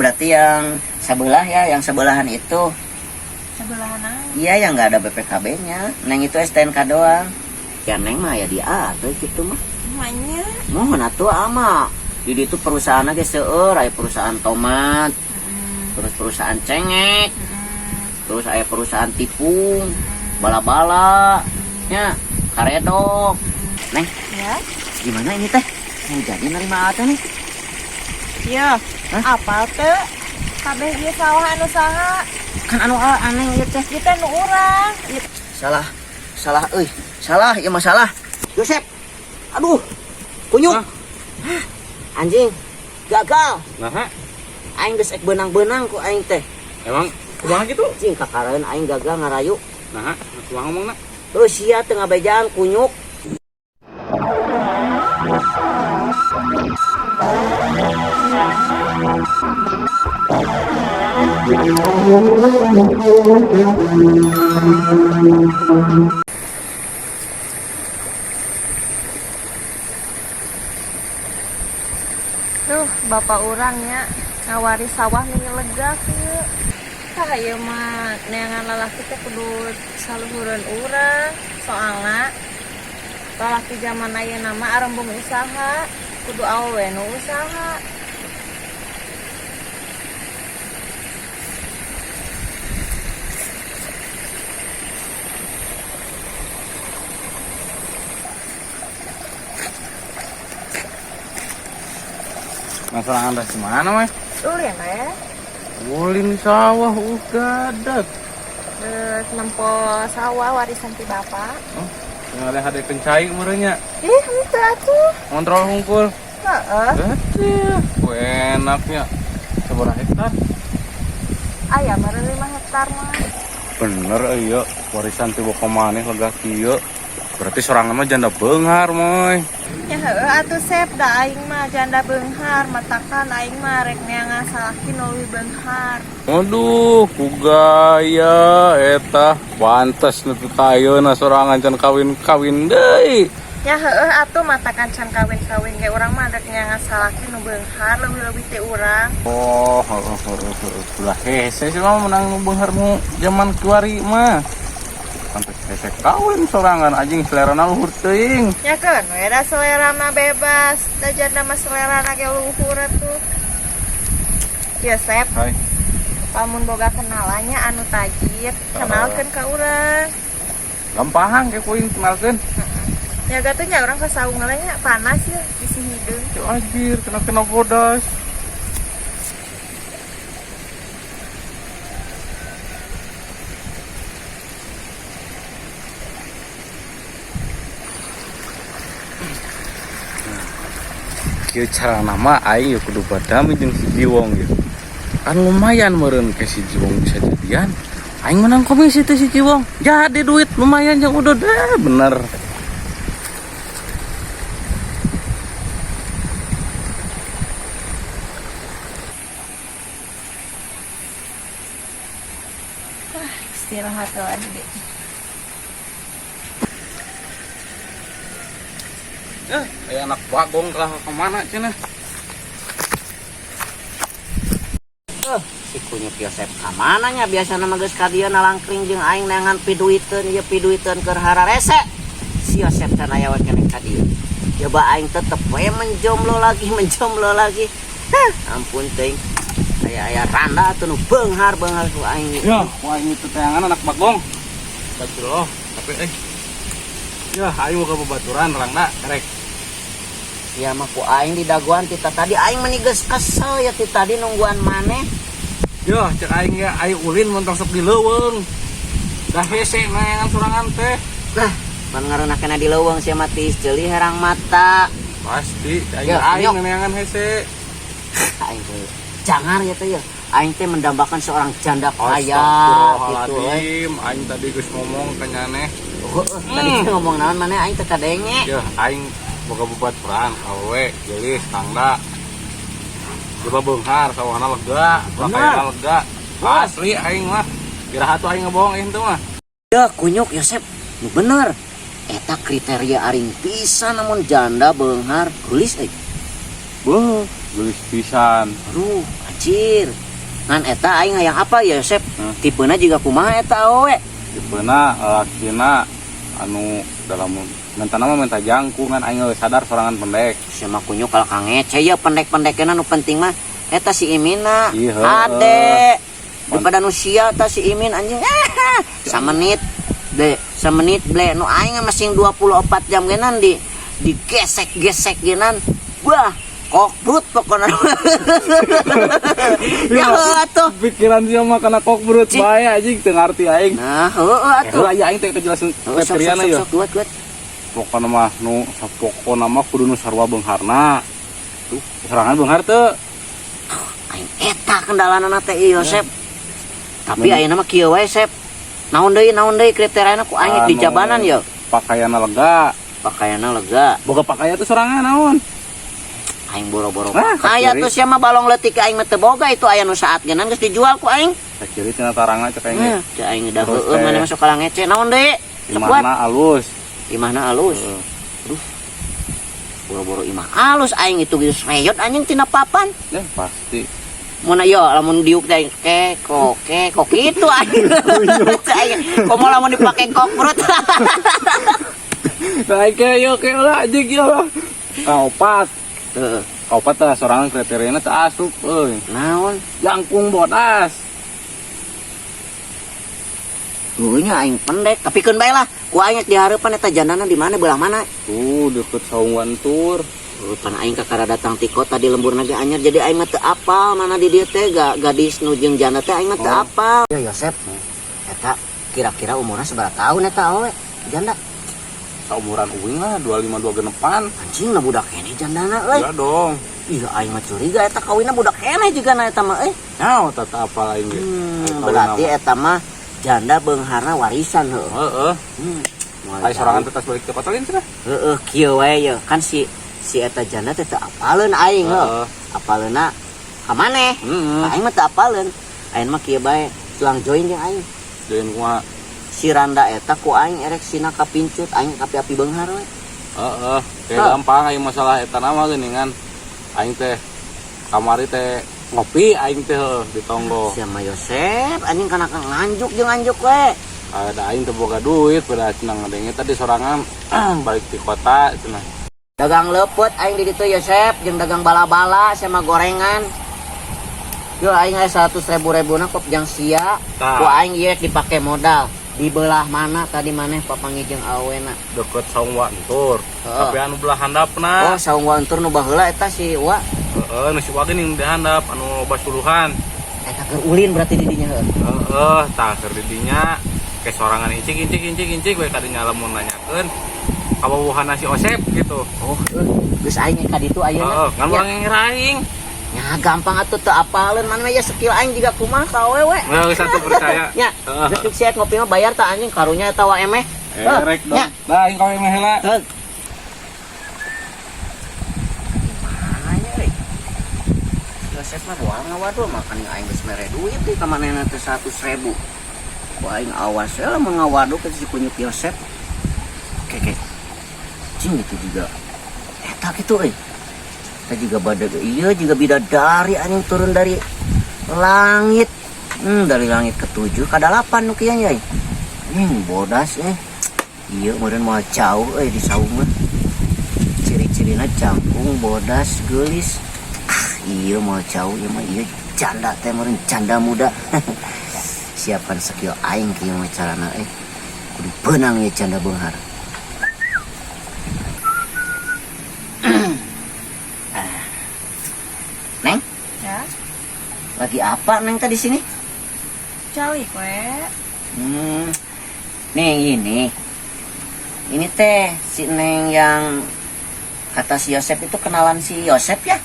Berarti yang sebelah ya, yang sebelahan itu. Sebelahan naon? Iya, yang nggak ada BPKB-nya. Neng itu STNK doang. Ya Neng mah ya diatur gitu mah. Manya. Mohon atuh ama. Di ditu perusahaan ge seueur, aya perusahaan tomat, terus perusahaan cengek, terus aya perusahaan tipung, bala-bala, nya, karedok. Neng, Ya. gimana ini teh? Mau jadi nerima ate nih? Iya. Hah? Apa teh? Kabeh ieu sawah anu saha? Kan anu aneh ieu teh. Ieu teh nu urang. Ieu Salah, salah euy. Salah, ieu mah salah. Yosep. Aduh. Kunyuk. Hah? Hah, anjing. Gagal. Nah, Aing geus ek beunang-beunang ku aing teh. Emang kumaha gitu? Anjing kakareun aing gagal ngarayu. Nah, kumaha ngomongna? Terus sia teu ngabejaan kunyuk. Duh, bapak urangnya ngawari sawah mini lega kieu. Tah ieu mah neangan lalaki teh kudu saluhureun urang. Soalna lalaki zaman ayeuna mah arembung usaha, kudu awewe nu usaha. Masalah anda mana, mah? Ulin we. Ulin sawah udah. Geus nempo sawah warisan ti bapak. Oh, tinggal ada kencai meureunnya. Ih, henteu atuh. Ngontrol hungkul. Heeh. Betul. Enaknya. Sabaraha hektar? Aya meureun 5 hektar mah. Bener iya, warisan ti boko maneh lega kieu. Berarti sorangan mah janda beunghar, moy. Ya heueuh atuh Sep, da aing mah janda beunghar, matakan aing mah rek neangan salaki nu leuwih beunghar. Aduh, ku gaya eta pantes nepi ka ayeuna sorangan can kawin-kawin deui. Ya heueuh atuh matakan can kawin-kawin ge urang mah rek neangan salaki nu beunghar leuwih-leuwih ti urang. Oh, heeh heeh heeh. Ulah hese sih mah menang nu beunghar mu zaman kiwari mah. Pantes hese kawin sorangan anjing selerana luhur teuing. Ya keun we da selera mah bebas, da janda mah selerana ge luhur atuh. Ya Sep, Hai. lamun boga kenalannya anu tajir, kenalkeun ka urang. Gampang ke kuing kenalkeun. Ya gatuh nya urang ka saung nya panas ya bisi hideung. Ya anjir, kena-kena bodas. Kieu cara nama aing ya kudu badami jeung si Jiwong gitu. Kan lumayan meureun ke si Jiwong bisa jadian. Aing menang komisi teh si Jiwong. Jadi duit lumayan jeung udah deh bener. Istirahat lagi deh. Kayak anak bagong lah kemana cenah? Si kunyuk Yosep kamana nya biasana mah geus ka dieu nalangkring jeung aing neangan piduiteun ieu piduiteun keur hararese. Si Yosep can aya we keneh ka dieu. Coba aing tetep we menjomblo lagi, menjomblo lagi. Hah, ampun teuing. Aya-aya randa atuh nu beunghar-beunghar ku aing. Ya, wah ini tuh tayangan anak bagong. Astagfirullah, tapi Ya, aing mau ke babaturan rangda rek. Ya mah ku aing di daguan tita tadi aing meni geus kesel ya ti tadi nungguan maneh. Yo, cek aing ya, aing ulin mun tong sok di leuweung. Dah hese neangan sorangan teh. Lah, pan ngareunah kena di leuweung sia mah tiis ceuli herang mata. Pasti, aing Ya, aing nyok. neangan hese. Aing teh jangan ya teh ya. Aing teh mendambakan seorang janda kaya gitu we. Astagfirullahaladzim, aing tadi geus ngomong ka nyaneh. Oh, tadi teh ngomong naon maneh aing teh kadenge. Ya, aing boga babaturan awewe geulis tangda. Coba beunghar sawahna lega, pakaianna lega. Asli aing mah. Iraha tuh aing ngebohong aing teh mah. Ya kunyuk Yosep, nu bener. Eta kriteria aring pisan namun janda beunghar geulis euy. Beuh, geulis pisan. Aduh, Anjir. Ngan eta aing hayang apa ya, Yosep? Hmm. Tipena juga kumaha eta awewe? Tipena lalakina anu dalam minta nama minta jangkungan, aing geus sadar sorangan pendek. Sia mah kunyuk kalau kang ngece ya, pendek-pendekna nu penting mah eta si Imina. Iya, heuh. Ade. Daripada nu sia eta si Imin anjing. Samenit ble, samenit ble, nu aing mah masing 24 jam genan di digesek-gesek genan. Wah, kokbrut pokoknya. Ya heuh atuh. Pikiran sia mah kana kokbrut Cik. bae anjing, teu ngarti aing. Nah, heuh atuh. Heula ya aing teh kejelasan Heuh, sok sok kriteriana sok ya. sok kuat kuat. Pokona mah nu sapokona mah kudu nu sarua beungharna. Tuh, sorangan beunghar teu? Aing eta kendalana teh ieu, Yosep. Tapi ayeuna mah kieu wae, Sep. Naon deui kriteriana ku aing Anu, di jabanan ya? Pakaianna lega. Pakaianna lega. Boga pakaian tuh sorangan naon? Aing boro-boro Ah, kaya kaciri. tuh sia mah balong leutik aing mah teu boga, itu aya nu saat genan geus dijual ku aing. Sakiri tina tarangna cek aing. Nah, cek aing dah Terus heueuh teh. mana masuk kalang ngece. Naon deui? Sok kuat. Imahna alus. Imahna alus. Heeh. Boro-boro imah alus, aing itu geus reyot anjing tina papan. Ya pasti. Mun yo lamun diuk teh keko keko kitu aing. Cek aing komo lamun dipake kokbrut. Nah, ke yo ke lah anjing yo lah. Kaopat. Heeh. Kaopat teh sorangan kriteriana teh asup euy. Naon? Jangkung bodas. Nya aing pendek, tapi keun bae lah. Ku aing dihareupan eta jandana di mana, belah mana? Tuh deket Saung Wantur. Pan aing kakara datang ti kota di lembur naga anyar, jadi aing mah teu apal mana di dieu teh gadis nu jeung janda teh aing mah teu Oh. apal. Ya Yosep. Eta kira-kira umurna sabaraha tahun eta awewe janda? Saumuran uing lah, 25 2 genepan. Anjing na budak keneh jandana euy. Iya dong. Iya, aing mah curiga eta kawinna budak keneh juga na eta mah euy. Nyaho tata apal aing ge. Hmm, berarti eta mah janda beungharna warisan heuh. Heeh. Moal Ai sorangan teh tas balik ke kota lain cenah. Heeh, kieu wae ye. Kan si si eta janda teh teu apaleun aing heuh. Heeh. Apaleunna ka maneh? Heeh. Aing mah teu apaleun. Aing mah kieu bae, tuang join jeung aing. Join kumaha? Si Randa eta ku aing erek sina kapincut, aing kapi-api beunghar we. Heeh, kayak Hah. gampang aing masalah eta nama geuningan. Aing teh kamari teh ngopi aing teh heuh di tonggo. Sia mah Yosep, anjing kana kang nganjuk jeung nganjuk we. Ada aing teu boga duit pada cenah ngadenge tadi sorangan balik di kota cenah. Dagang lepet aing di ditu Yosep, jeung dagang bala-bala sama gorengan. Yo aing aya 100 ribu ribuna kop jang sia. Tah. Ku aing ieu dipake modal. Di belah mana tadi maneh papanggih jeung awena? Deket Saung Wantur. Heeh. Tapi anu belah handapna. Oh, Saung Wantur nu baheula eta si Wa. Heeh, nu si Wa geuning di handap anu loba suluhan. Eta keur ulin berarti di dinya heuh. Heeh, tah keur di dinya ke sorangan incik incik incik incik we kadinya lamun nanyakeun kabawuhana si Osep gitu. Oh, heuh. Geus aing ka ditu ayeuna. Heeh, ngan urang yang aing. Ya gampang atuh teu apaleun mana ya skill aing juga kumaha ka awewe. Nggak usah tuh percaya. Nya, Heeh. geus sia ngopi mah bayar ta anjing karunya eta wa emeh. Erek dong. Nya. Nah, aing kawe mah heula. Heuh. Gimana nya euy? Yosef mah buang ngawadul makan aing geus mere duit di ka manehna teh 100 ribu. Ku aing awas ya lamun ngawadul ke si kunyuk Yosef. Oke, oke. Cing itu juga. Eta kitu euy. Eta juga badag iya juga bidadari anjing turun dari langit. Dari langit ketujuh ke delapan nu kieu nya euy. Bodas eh. Iya, meureun moal jauh euy di saung mah. Ciri-cirina jangkung, bodas, geulis. Ah, iya moal jauh ieu mah, iya janda teh meureun janda muda. Siapkan skill aing kieu mah carana eh. Kudu beunang ieu janda beunghar. Ah. Neng, Ya, lagi apa Neng tadi sini? calik we. Nih ini. Ini teh si Neng yang kata si Yosep itu kenalan si Yosep ya?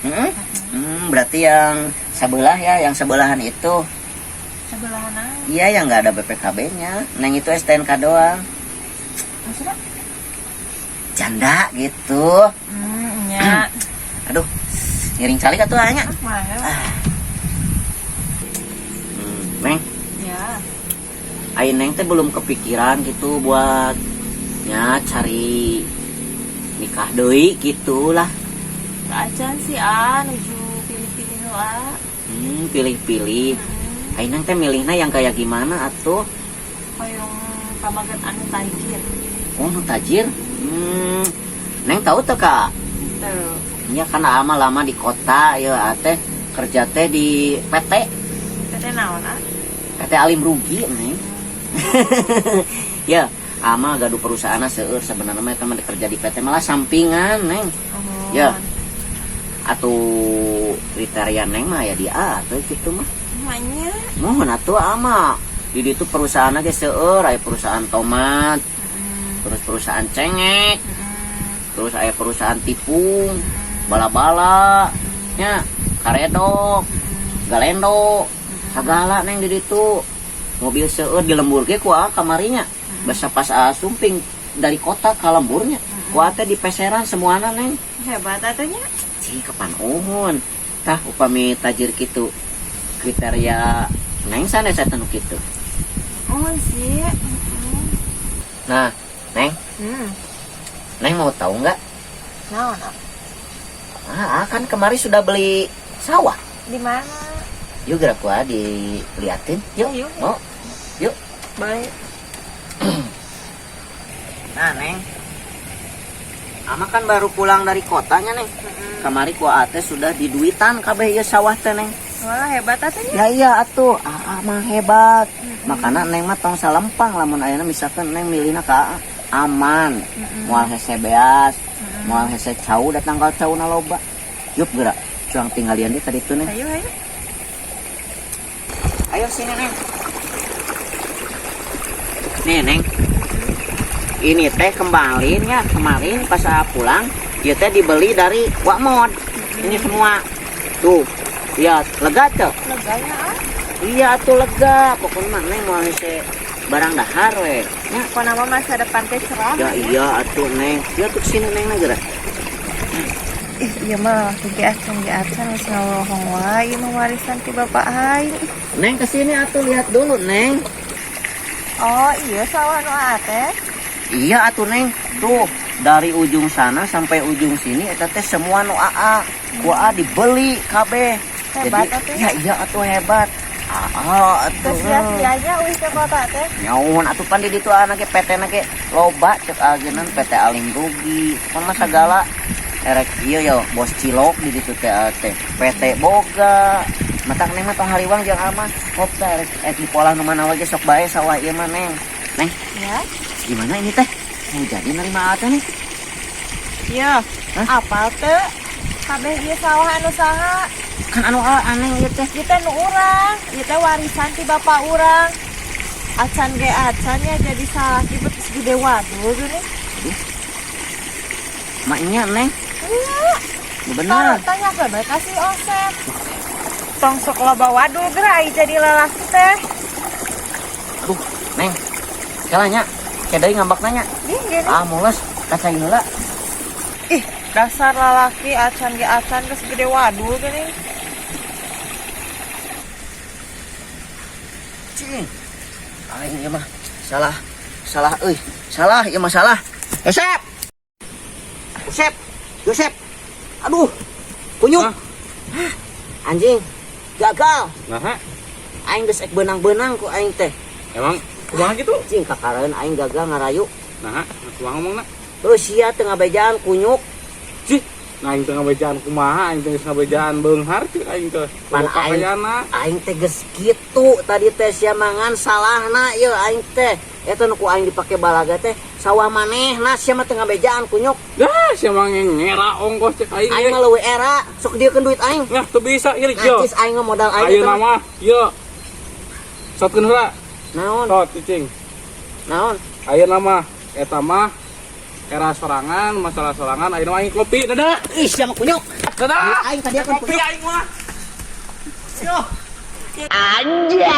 Heeh. Hmm? Berarti yang sebelah ya, yang sebelahan itu. Sebelahan aja. Iya, yang nggak ada BPKB-nya. Neng itu STNK doang. Maksudnya? Janda gitu. Ya. Aduh, ngiring calik atuh nya. Ah, mana? Neng, Ya. ai Neng teh belum kepikiran gitu buat ya cari nikah deui gitulah. Acan sih ah, nuju pilih-pilih heula. Pilih-pilih. Aing teh milihna yang kayak gimana atuh? Hoyong pameget anu tajir. Oh, nu tajir. Neng tahu tuh, Kak? Tuh. Iya kan ama lama di kota ya teh kerja teh di PT. PT naon, ah? PT Alim Rugi, Neng. Ya, ama gaduh perusahaan seueur sebenarnya mah eta mah kerja di PT malah sampingan, Neng. Oh. Ya. Atuh kriteria Neng mah ya di A atuh gitu mah. Maknya. Mohon atuh ama. Di ditu perusahaan ge seueur, aya perusahaan tomat, terus perusahaan cengek, terus aya perusahaan tipung, bala-bala, nya, karedok, galendo, sagala, Neng, di ditu. Mobil seueur di lembur ge ku aa kamarinya. Basa pas aa sumping dari kota ka lemburnya. Ku aa teh di peseran semuana, Neng. Hebat atuh nya. Cih, kapan uhun. Tah, upami tajir kitu kriteria Neng sanes eta nu kitu. Oh sih. Nah, Neng, Neng mau tahu nggak? Naon, ah? Ah, kan kemarin sudah beli sawah. Di mana? Yuk gerak gua diliatin. Yuk, Yuk. mau? Yuk. Boleh. Nah, Neng. Ama kan baru pulang dari kotanya, Neng. Kamari ku ate sudah diduitan kabeh ieu sawah teh, Neng. Wah, hebat atuh nya. Ya iya atuh, aa mah hebat. Makana Neng mah tong salempang lamun ayeuna misalkan Neng milihna ka aa, aman. Moal hese beas, moal hese cau datang ka cauna loba. Yuk gerak, cuang tinggalian dia tadi tuh, Neng. Ayo, ayo. Ayo sini, Neng. Nih, Neng. Ini teh kembaliin ya kemarin pas saya pulang, dia teh dibeli dari Wakmod. Ini semua. Tuh, lihat, lega tuh. Leganya, ah. Iya tuh lega. Pokoknya mah Neng mau hese barang dahar we. Ya, Pokoknya mah masa depan teh cerah. Ya iya atuh, Neng. Ya tuh sini, Neng, gerak. Ih, ieu mah laki ge acan ge acan geus ngalohong wae ieu mah warisan ti bapak aing. Neng, kesini atuh, lihat dulu, Neng. Oh, iya sawah nu aa teh. Iya atuh, Neng. Tuh, dari ujung sana sampai ujung sini eta teh semua nu aa. Ku aa dibeli kabeh. Hebat Jadi, atuh. ya iya atuh hebat. Aa atuh. Teu sia-sianya uih ke kota teh. Nyaun atuh pan di ditu aa ge PT na ge loba cek agenan PT Alim Rugi. Pan mah sagala erek ieu yo bos cilok di ditu teh aa teh. PT boga. Matak Neng mah tong hariwang jeung aa mah. Hop teh erek erek dipolah nu mana wae sok bae sawah ieu mah, Neng. Neng, Ya. gimana ini teh? Mau jadi nerima aa teh nih? Iya. Hah? Apal teu? Kabeh ieu sawah anu saha? Kan anu aa aneh ieu teh. Ieu teh nu urang, ieu teh warisan ti bapak urang. Acan ge acan ya jadi salaki betis gede wadul geuning. Maknya, Neng, Iya. bener. Tanya ke ka si Osep. Tong sok loba wadul geura ai jadi lalaki teh. Aduh, Neng. Kalanya, deui ngambak nanya. Nih gini. Ah, mules, kacai heula. Ih, dasar lalaki acan ge acan geus gede wadul geuning. Cing. Aing ieu mah salah. Salah euy. Salah ieu mah salah. Yosep. Yosep. Yosep. Aduh. Kunyuk. Hah? Hah, anjing. Gagal. Nah, Aing geus ek beunang-beunang ku aing teh. Emang kumaha gitu? Cing, kakareun aing gagal ngarayu. Nah, kumaha ngomongna? Terus sia teu ngabejaan, kunyuk. Cih, nah aing teh ngabejaan kumaha, aing teh geus ngabejaan beunghar cek aing teh. Pan Boga pakaianna. Aing teh geus kitu tadi teh sia mangan salahna ieu aing teh. Eta nu ku aing dipake balaga teh sawah manehna, sia mah teu ngabejaan, kunyuk. Dah, sia mah ngera ongkos cek aing. Aing mah leuwih era, sok diekeun duit aing. Nah, teu bisa ieu yo. Ngacis aing mah modal aing Ayeuna eta mah. Mah, ieu. Sotkeun heula. Naon? Sot cicing. Naon? Ayeuna mah eta mah era sorangan, masalah sorangan, ayeuna mah aing kopi, dadah. Ih, sia mah kunyuk. Dadah. Aing tadi akan Kopi aing mah. Yo. Anjay.